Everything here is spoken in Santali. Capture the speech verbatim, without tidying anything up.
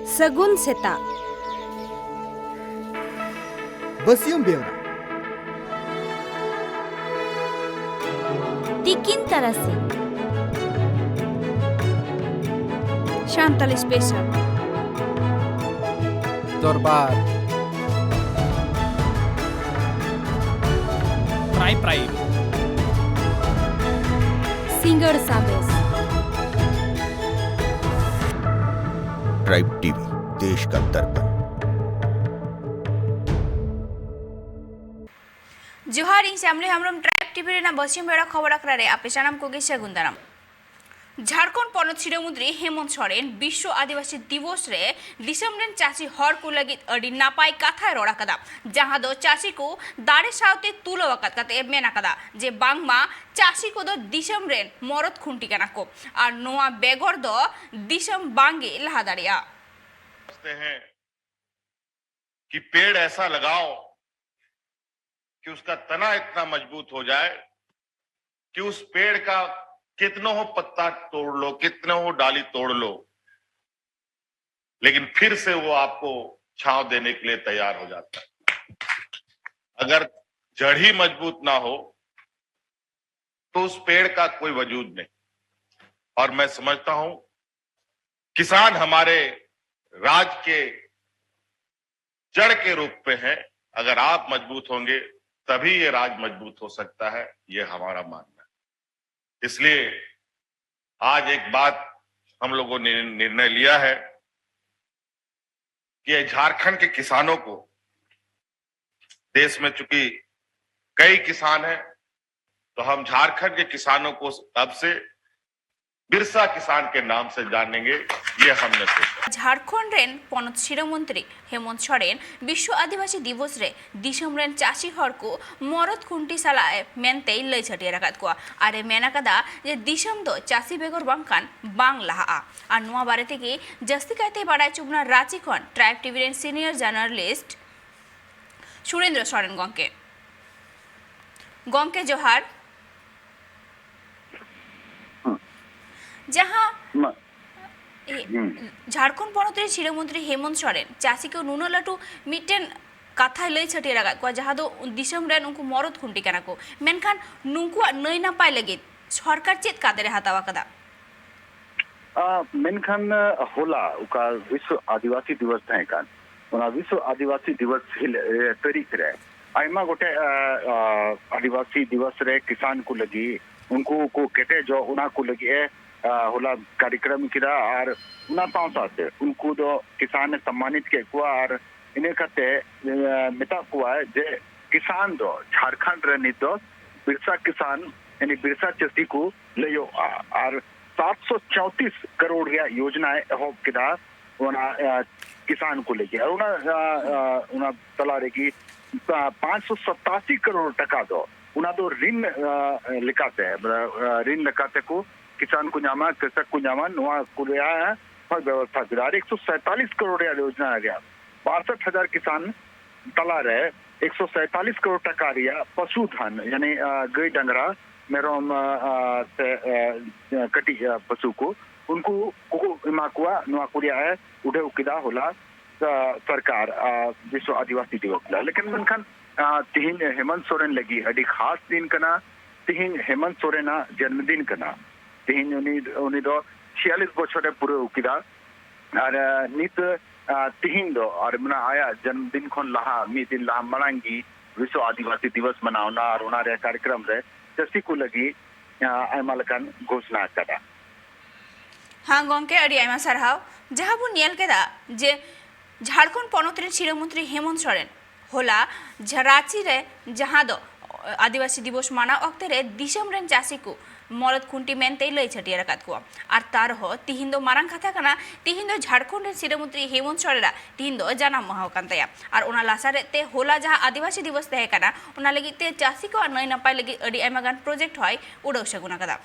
ᱥᱟᱹᱜᱩᱱ ᱥᱮᱛᱟᱜ᱾ ᱵᱟᱹᱥᱭᱟᱹᱢ ᱵᱮᱣᱨᱟ᱾ ᱛᱤᱠᱤᱱ ᱛᱟᱨᱟᱥᱤᱧ᱾ ᱥᱟᱱᱛᱟᱞᱤ ᱥᱯᱮᱥᱟᱞ᱾ ᱫᱚᱨᱵᱟᱨ᱾ Prime prime. ᱥᱤᱸᱜᱟᱹᱲ ᱥᱟᱸᱫᱮᱥ᱾ ᱴᱨᱟᱭᱤᱵᱽ ᱴᱤᱵᱷᱤ, ᱫᱮᱥ ᱠᱟ ᱫᱟᱨᱯᱟᱱ᱾ ᱡᱚᱦᱟᱨ, ᱤᱧ ᱥᱟᱢᱞᱤ ᱦᱮᱢᱵᱨᱚᱢ, ᱴᱨᱟᱭᱤᱵᱽ ᱴᱤᱵᱷᱤ ᱨᱮᱱᱟᱜ ᱵᱟᱹᱥᱭᱟᱹᱢ ᱵᱮᱲᱟ ᱠᱷᱚᱵᱚᱨ ᱟᱠᱷᱲᱟ ᱨᱮ ᱟᱯᱮ ᱥᱟᱱᱟᱢ ᱠᱚᱜᱮ ᱥᱟᱹᱜᱩᱱ ᱫᱟᱨᱟᱢ᱾ ᱡᱷᱟᱲᱠᱷᱚᱸᱰ ᱯᱚᱱᱚᱛ ᱥᱤᱨᱟᱹ ᱢᱚᱱᱛᱨᱤ ᱦᱮᱢᱚᱱᱛ ᱥᱚᱨᱮᱱ ᱵᱤᱥᱣᱚ ᱟᱹᱫᱤᱵᱟᱹᱥᱤ ᱫᱤᱵᱚᱥ ᱨᱮ ᱫᱤᱥᱚᱢ ᱨᱮᱱ ᱪᱟᱹᱥᱤ ᱦᱚᱲ ᱠᱚ ᱞᱟᱹᱜᱤᱫ ᱟᱹᱰᱤ ᱱᱟᱯᱟᱭ ᱠᱟᱛᱷᱟᱭ ᱨᱚᱲ ᱟᱠᱟᱫᱟ, ᱡᱟᱦᱟᱸ ᱫᱚ ᱪᱟᱹᱥᱤ ᱠᱚ ᱫᱟᱲᱮ ᱥᱟᱶᱛᱮ ᱛᱩᱞᱟᱹᱣ ᱟᱠᱟᱫ ᱠᱟᱛᱮ ᱮ ᱢᱮᱱ ᱟᱠᱟᱫᱟ ᱡᱮ ᱵᱟᱝᱢᱟ ᱪᱟᱹᱥᱤ ᱠᱚᱫᱚ ᱫᱤᱥᱚᱢ ᱨᱮᱱ ᱢᱚᱨᱚᱫ ᱠᱷᱩᱱᱴᱤ ᱠᱟᱱᱟ ᱠᱚ ᱟᱨ ᱱᱚᱣᱟ ᱵᱮᱜᱚᱨ ᱫᱚ ᱫᱤᱥᱚᱢ ᱵᱟᱝᱜᱮ ᱞᱟᱦᱟ ᱫᱟᱲᱮᱭᱟᱜᱼᱟ᱾ समझते हैं कि पेड़ ऐसा लगाओ कि उसका तना इतना मजबूत हो जाए कि उस पेड़ का कितनों हो पत्ता तोड़ लो, कितनों हो डाली तोड़ लो, लेकिन फिर से वो आपको छांव देने के लिए तैयार हो जाता है। अगर जड़ ही मजबूत ना हो तो उस पेड़ का कोई वजूद नहीं। और मैं समझता हूं, किसान हमारे राज के जड़ के रूप में है। अगर आप मजबूत होंगे तभी ये राज मजबूत हो सकता है, ये हमारा मानना है। इसलिए आज एक बात हम लोगों ने निर्णय लिया है कि झारखंड के किसानों को, देश में चूंकि कई किसान हैं, तो हम झारखंड के किसानों को अब से बिरसा किसान के नाम से जानेंगे, ये हमने सोचा। ᱡᱷᱟᱲᱠᱷᱚᱸᱰ ᱨᱮᱱ ᱯᱚᱱᱚᱛ ᱥᱤᱨᱟᱹ ᱢᱚᱱᱛᱨᱤ ᱦᱮᱢᱚᱱᱛ ᱥᱚᱨᱮᱱ ᱵᱤᱥᱣᱚ ᱟᱹᱫᱤᱵᱟᱹᱥᱤ ᱫᱤᱵᱚᱥ ᱨᱮ ᱫᱤᱥᱚᱢ ᱨᱮᱱ ᱪᱟᱹᱥᱤ ᱦᱚᱲ ᱠᱚ ᱢᱚᱨᱚᱫ ᱠᱷᱩᱱᱴᱤ ᱥᱟᱞᱟᱜ ᱮ ᱢᱮᱱᱛᱮᱭ ᱞᱟᱹᱭ ᱪᱷᱟᱹᱴᱭᱟᱹᱨ ᱟᱠᱟᱫ ᱠᱚᱣᱟ ᱟᱨ ᱮ ᱢᱮᱱ ᱟᱠᱟᱫᱟ ᱡᱮ ᱫᱤᱥᱚᱢ ᱫᱚ ᱪᱟᱹᱥᱤ ᱵᱮᱜᱚᱨ ᱵᱟᱝᱠᱷᱟᱱ ᱵᱟᱝ ᱞᱟᱦᱟᱜᱼᱟ᱾ ᱟᱨ ᱱᱚᱣᱟ ᱵᱟᱨᱮ ᱛᱮᱜᱮ ᱡᱟᱹᱥᱛᱤ ᱠᱟᱭᱛᱮ ᱵᱟᱲᱟᱭ ᱦᱚᱪᱚ ᱵᱚᱱᱟ ᱨᱟᱸᱪᱤ ᱠᱷᱚᱱ ᱴᱨᱟᱭᱤᱵᱽ ᱴᱤᱵᱷᱤ ᱨᱮᱱ ᱥᱤᱱᱤᱭᱚᱨ ᱡᱟᱨᱱᱟᱞᱤᱥᱴ ᱥᱩᱨᱮᱱᱫᱨᱚ ᱥᱚᱨᱮᱱ ᱜᱚᱢᱠᱮ᱾ ᱜᱚᱢᱠᱮ ᱡᱚᱦᱟᱨ᱾ ᱦᱮᱸ᱾ ᱡᱟᱦᱟᱸ ᱢᱟ᱾ ᱤ-, ᱦᱩᱸ᱾ ᱡᱷᱟᱲᱠᱷᱚᱸᱰ ᱯᱚᱱᱚᱛ ᱨᱮ ᱥᱤᱨᱟᱹ ᱢᱚᱱᱛᱨᱤ ᱦᱮᱢᱚᱱᱛ ᱥᱚᱨᱮᱱ ᱪᱟᱹᱥᱤ ᱠᱚ ᱱᱩᱱᱟᱹᱜ ᱞᱟᱹᱴᱩ ᱢᱤᱫᱴᱮᱱ ᱠᱟᱛᱷᱟᱭ ᱞᱟᱹᱭ ᱪᱷᱟᱹᱴᱭᱟᱹᱨ ᱟᱠᱟᱫ ᱠᱚᱣᱟ, ᱡᱟᱦᱟᱸ ᱫᱚ ᱫᱤᱥᱚᱢ ᱨᱮᱱ ᱩᱱᱠᱩ ᱢᱚᱨᱚᱫ ᱠᱷᱩᱱᱴᱤ ᱠᱟᱱᱟ ᱠᱚ, ᱢᱮᱱᱠᱷᱟᱱ ᱱᱩᱠᱩᱣᱟᱜ ᱱᱟᱹᱭ ᱱᱟᱯᱟᱭ ᱞᱟᱹᱜᱤᱫ ᱥᱚᱨᱠᱟᱨ ᱪᱮᱫ ᱠᱟᱫᱮᱨᱮ ᱦᱟᱛᱟᱣ ᱟᱠᱟᱫᱟ? ᱟ, ᱢᱮᱱᱠᱷᱟᱱ, ᱟ, ᱦᱚᱞᱟ ᱚᱠᱟ ᱵᱤᱥᱣᱚ ᱟᱹᱫᱤᱵᱟᱹᱥᱤ ᱫᱤᱵᱚᱥ ᱛᱟᱦᱮᱸ ᱠᱟᱱ, ᱚᱱᱟ ᱵᱤᱥᱣᱚ ᱟᱹᱫᱤᱵᱟᱹᱥᱤ ᱫᱤᱵᱚᱥ ᱦᱤᱞ-, ᱮ, ᱛᱟᱹᱨᱤᱠᱷ ᱨᱮ ᱟᱭᱢᱟ ᱜᱚᱴᱮᱡ, ᱟ, ᱟ, ᱟᱹᱫᱤᱵᱟᱹᱥᱤ ᱫᱤᱵᱚᱥ ᱨᱮ ᱠᱤᱥᱟᱱ ᱠᱚ ᱞᱟᱹᱜᱤᱫ, ᱩᱱᱠᱩ ᱠᱚ ᱠᱮᱴᱮᱡᱚᱜ, ᱚᱱᱟ ᱠᱚ ᱞᱟᱹᱜᱤᱫ ᱮ, ᱟ, ᱦᱚᱞᱟ ᱠᱟᱨᱭᱚᱠᱨᱚᱢ ᱠᱮᱫᱟ ᱟᱨ ᱚᱱᱟ ᱥᱟᱶ ᱥᱟᱶᱛᱮ ᱩᱱᱠᱩ ᱫᱚ ᱠᱤᱥᱟᱱ ᱮ ᱥᱚᱢᱢᱟᱱᱤᱛ ᱠᱮᱫ ᱠᱚᱣᱟ ᱟᱨ ᱤᱱᱟᱹ ᱠᱟᱛᱮ, ᱮ, ᱢᱮᱛᱟᱜ ᱠᱚᱣᱟᱭ ᱡᱮ ᱠᱤᱥᱟᱱ ᱫᱚ ᱡᱷᱟᱲᱠᱷᱚᱸᱰ ᱨᱮ ᱱᱤᱛ ᱫᱚ ᱵᱤᱨᱥᱟ ᱠᱤᱥᱟᱱ, ᱭᱟᱱᱤ ᱵᱤᱨᱥᱟ ᱪᱟᱹᱥᱤ ᱠᱚ ᱞᱟᱹᱭᱚᱜᱼᱟ᱾ ᱟᱨ ᱥᱟᱛᱥᱚ ᱪᱚᱣᱛᱤᱥ ᱠᱟᱨᱳᱲ ᱨᱮᱭᱟᱜ ᱭᱳᱡᱽᱱᱟᱭ ᱮᱦᱚᱵ ᱠᱮᱫᱟ ᱚᱱᱟ, ᱮ, ᱠᱤᱥᱟᱱ ᱠᱚ ᱞᱟᱹᱜᱤᱫ᱾ ᱟᱨ ᱚᱱᱟ, ᱮ, ᱮ, ᱚᱱᱟ ᱛᱟᱞᱟ ᱨᱮᱜᱮ, ᱮ, ᱯᱟᱸᱪᱥᱚ ᱥᱟᱛᱟᱥᱤ ᱠᱟᱨᱳᱲ ᱴᱟᱠᱟ ᱫᱚ ᱚᱱᱟ ᱫᱚ ᱨᱤᱱ, ᱮ, ᱞᱮᱠᱟᱛᱮ, ᱮ, ᱨᱤᱱ ᱞᱮᱠᱟᱛᱮ ᱠᱚ ᱠᱤᱥᱟᱱ ᱠᱚ ᱧᱟᱢᱟ, ᱠᱨᱤᱥᱚᱠ ᱠᱚ ᱧᱟᱢᱟ, ᱱᱚᱣᱟ ᱠᱚ ᱨᱮᱭᱟᱜ ᱦᱚᱸ ᱵᱮᱵᱚᱥᱛᱷᱟ ᱠᱮᱫᱟ᱾ ᱟᱨ ᱮᱠᱥᱚ ᱥᱟᱭᱛᱟᱞᱤᱥ ᱠᱟᱨᱳᱲ ᱨᱮᱭᱟᱜ ᱭᱳᱡᱽᱱᱟ ᱨᱮᱭᱟᱜ ᱵᱟᱥᱴ ᱦᱟᱡᱟᱨ ᱠᱤᱥᱟᱱ ᱛᱟᱞᱟᱨᱮ ᱮᱠᱥᱚ ᱥᱟᱭᱛᱟᱞᱤᱥ ᱠᱟᱨᱳᱲ ᱴᱟᱠᱟ ᱨᱮᱭᱟᱜ ᱯᱚᱥᱩ ᱫᱷᱚᱱ, ᱭᱟᱱᱤ, ᱟ, ᱜᱟᱹᱭ ᱰᱟᱝᱨᱟ, ᱢᱮᱨᱚᱢ, ᱟ, ᱟ, ᱥᱮ, ᱟ, ᱠᱟᱹᱴᱤᱡ, ᱟ, ᱯᱚᱥᱩ ᱠᱚ, ᱩᱱᱠᱩ ᱠᱚᱠᱚ ᱮᱢᱟ ᱠᱚᱣᱟ᱾ ᱱᱚᱣᱟ ᱠᱚ ᱨᱮᱭᱟᱜ ᱮ ᱩᱰᱷᱟᱹᱣ ᱠᱮᱫᱟ ᱦᱚᱞᱟ, ᱟ, ᱥᱚᱨᱠᱟᱨ, ᱟ, ᱵᱤᱥᱣᱚ ᱟᱹᱫᱤᱵᱟᱹᱥᱤ ᱫᱤᱵᱚᱥ ᱦᱤᱞᱳᱜ᱾ ᱞᱮᱠᱤᱱ ᱢᱮᱱᱠᱷᱟᱱ, ᱟ, ᱛᱤᱦᱤᱧ ᱦᱮᱢᱚᱱᱛ ᱥᱚᱨᱮᱱ ᱞᱟᱹᱜᱤᱫ ᱟᱹᱰᱤ ᱠᱷᱟᱥ ᱫᱤᱱ ᱠᱟᱱᱟ᱾ ᱛᱤᱦᱤᱧ ᱦᱮᱢᱚᱱᱛ ᱥᱚᱨᱮᱱᱟᱜ ᱡᱚᱱᱢᱚᱫᱤᱱ ᱠᱟᱱᱟ᱾ ᱛᱤᱦᱤᱧ ᱩᱱᱤ, ᱩᱱᱤ ᱫᱚ ᱪᱷᱤᱭᱟᱞᱤᱥ ᱵᱚᱪᱷᱚᱨᱮ ᱯᱩᱨᱟᱹᱣ ᱠᱮᱫᱟ᱾ ᱟᱨ, ᱟ, ᱱᱤᱛ, ᱟ, ᱛᱤᱦᱤᱧ ᱫᱚ, ᱟᱨ ᱢᱟᱱᱮ ᱟᱭᱟᱜ ᱡᱚᱱᱢᱫᱤᱱ ᱠᱷᱚᱱ ᱞᱟᱦᱟ, ᱢᱤᱫ ᱫᱤᱱ ᱞᱟᱦᱟ ᱢᱟᱲᱟᱝ ᱜᱮ ᱵᱤᱥᱣᱚ ᱟᱹᱫᱤᱵᱟᱹᱥᱤ ᱫᱤᱵᱚᱥ ᱢᱟᱱᱟᱣᱱᱟ ᱟᱨ ᱚᱱᱟ ᱨᱮᱭᱟᱜ ᱠᱟᱨᱭᱚᱠᱨᱚᱢ ᱨᱮ ᱪᱟᱹᱥᱤ ᱠᱚ ᱞᱟᱹᱜᱤᱫ, ᱟ, ᱟᱭᱢᱟ ᱞᱮᱠᱟᱱ ᱜᱷᱳᱥᱱᱟ ᱟᱠᱟᱫᱟ᱾ ᱦᱮᱸ ᱜᱚᱢᱠᱮ, ᱟᱹᱰᱤ ᱟᱭᱢᱟ ᱥᱟᱨᱦᱟᱣ᱾ ᱡᱟᱦᱟᱸ ᱵᱚᱱ ᱧᱮᱞ ᱠᱮᱫᱟ ᱡᱮ ᱡᱷᱟᱲᱠᱷᱚᱸᱰ ᱯᱚᱱᱚᱛ ᱨᱮᱱ ᱥᱤᱨᱟᱹ ᱢᱚᱱᱛᱨᱤ ᱦᱮᱢᱚᱱᱛ ᱥᱚᱨᱮᱱ ᱦᱚᱞᱟ ᱡᱷᱟ-, ᱨᱟᱸᱪᱤ ᱨᱮ ᱡᱟᱦᱟᱸ ᱫᱚ ᱟᱹᱫᱤᱵᱟᱹᱥᱤ ᱫᱤᱵᱚᱥ ᱢᱟᱱᱟᱣ ᱚᱠᱛᱮ ᱨᱮ ᱫᱤᱥᱚᱢ ᱨᱮᱱ ᱪᱟᱹᱥᱤ ᱠᱚ ᱢᱚᱨᱚᱫ ᱠᱷᱩᱱᱴᱤ ᱢᱮᱱᱛᱮᱭ ᱞᱟᱹᱭ ᱪᱷᱟᱹᱴᱭᱟᱹᱨ ᱟᱠᱟᱫ ᱠᱚᱣᱟ᱾ ᱟᱨ ᱛᱟᱨᱦᱚᱸ ᱛᱤᱦᱤᱧ ᱫᱚ ᱢᱟᱨᱟᱝ ᱠᱟᱛᱷᱟ ᱠᱟᱱᱟ, ᱛᱤᱦᱤᱧ ᱫᱚ ᱡᱷᱟᱲᱠᱷᱚᱸᱰ ᱨᱮᱱ ᱥᱤᱨᱟᱹ ᱢᱚᱱᱛᱨᱤ ᱦᱮᱢᱚᱱᱛ ᱥᱚᱨᱮᱱᱟᱜ ᱛᱤᱦᱤᱧ ᱫᱚ ᱡᱟᱱᱟᱢ ᱢᱟᱦᱟ ᱠᱟᱱ ᱛᱟᱭᱟ᱾ ᱟᱨ ᱚᱱᱟ ᱞᱟᱥᱟᱨᱮᱫ ᱛᱮ ᱦᱚᱞᱟ ᱡᱟᱦᱟᱸ ᱟᱹᱫᱤᱵᱟᱹᱥᱤ ᱫᱤᱵᱚᱥ ᱛᱟᱦᱮᱸ ᱠᱟᱱᱟ, ᱚᱱᱟ ᱞᱟᱹᱜᱤᱫ ᱛᱮ ᱪᱟᱹᱥᱤ ᱠᱚᱣᱟᱜ ᱱᱟᱹᱭ ᱱᱟᱯᱟᱭ ᱞᱟᱹᱜᱤᱫ ᱟᱹᱰᱤ ᱟᱭᱢᱟ ᱜᱟᱱ ᱯᱨᱚᱡᱮᱠᱴ ᱦᱚᱸᱭ ᱩᱰᱟᱹᱣ ᱥᱟᱹᱜᱩᱱ ᱟᱠᱟᱫᱟ᱾